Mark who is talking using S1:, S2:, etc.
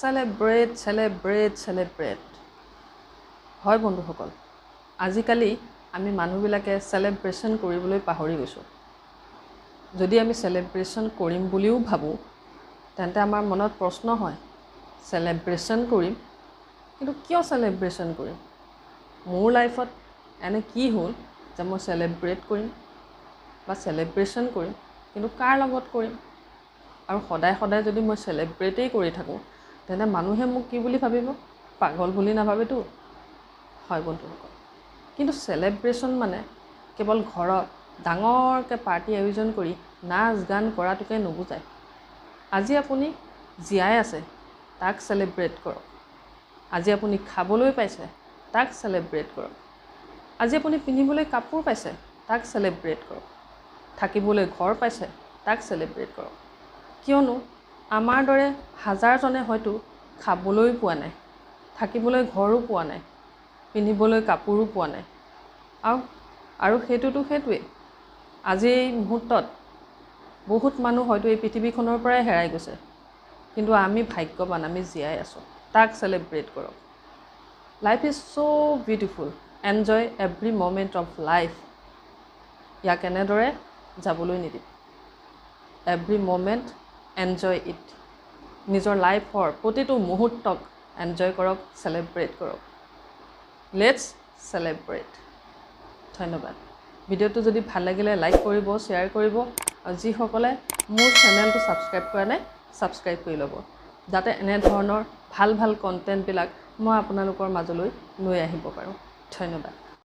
S1: Celebrate, celebrate, celebrate. হয় বন্ধুসকল, আজিকালি আমি মানুহবিলাকে চেলিব্ৰেশ্যন কৰিবলৈ পাহৰি গৈছোঁ। যদি আমি চেলিব্ৰেশ্যন কৰিম বুলিও ভাবোঁ, তেন্তে আমাৰ মনত প্ৰশ্ন হয়, চেলিব্ৰেশ্যন কৰিম কিন্তু কিয় চেলিব্ৰেশ্যন কৰিম? মোৰ লাইফত এনে কি হ'ল যে মই চেলিব্ৰেট কৰিম বা চেলিব্ৰেশ্যন কৰিম, কিন্তু কাৰ লগত কৰিম? আৰু সদায় সদায় যদি মই চেলিব্ৰেটেই কৰি থাকোঁ, তেন্তে মানুহে মোক কি বুলি ভাবিব? পাগল বুলি নাভাবেতো। হয় বন্ধুসকল, কিন্তু চেলিব্ৰেশ্যন মানে কেৱল ঘৰত ডাঙৰকৈ পাৰ্টি আয়োজন কৰি নাচ গান কৰাটোকে নুবুজায়। আজি আপুনি জীয়াই আছে, তাক চেলিব্ৰেট কৰক। আজি আপুনি খাবলৈ পাইছে, তাক চেলিব্ৰেট কৰক। আজি আপুনি পিন্ধিবলৈ কাপোৰ পাইছে, তাক চেলিব্ৰেট কৰক। থাকিবলৈ ঘৰ পাইছে, তাক চেলিব্ৰেট কৰক। কিয়নো আমাৰ দৰে হাজাৰজনে হয়তো খাবলৈ পোৱা নাই, থাকিবলৈ ঘৰো পোৱা নাই, পিন্ধিবলৈ কাপোৰো পোৱা নাই। আৰু সেইটোতো সেইটোৱেই, আজি এই মুহূৰ্তত বহুত মানুহ হয়তো এই পৃথিৱীখনৰ পৰাই হেৰাই গৈছে, কিন্তু আমি ভাগ্যৱান, আমি জীয়াই আছোঁ, তাক চেলিব্ৰেট কৰক। Life is so beautiful, enjoy every moment of life. ইয়াক এনেদৰে যাবলৈ নিদিব। Every moment enjoy it. নিজৰ লাইফৰ প্ৰতিটো মুহূৰ্তক এনজয় কৰক, চেলিব্ৰেট কৰক। Let's celebrate. ধন্যবাদ। ভিডিঅ'টো যদি ভাল লাগিলে লাইক কৰিব, শ্বেয়াৰ কৰিব, আৰু যিসকলে মোৰ চেনেলটো ছাবস্ক্ৰাইব কৰা নাই, ছাবস্ক্ৰাইব কৰি ল'ব, যাতে এনেধৰণৰ ভাল ভাল কণ্টেণ্টবিলাক মই আপোনালোকৰ মাজলৈ লৈ আহিব পাৰোঁ। ধন্যবাদ।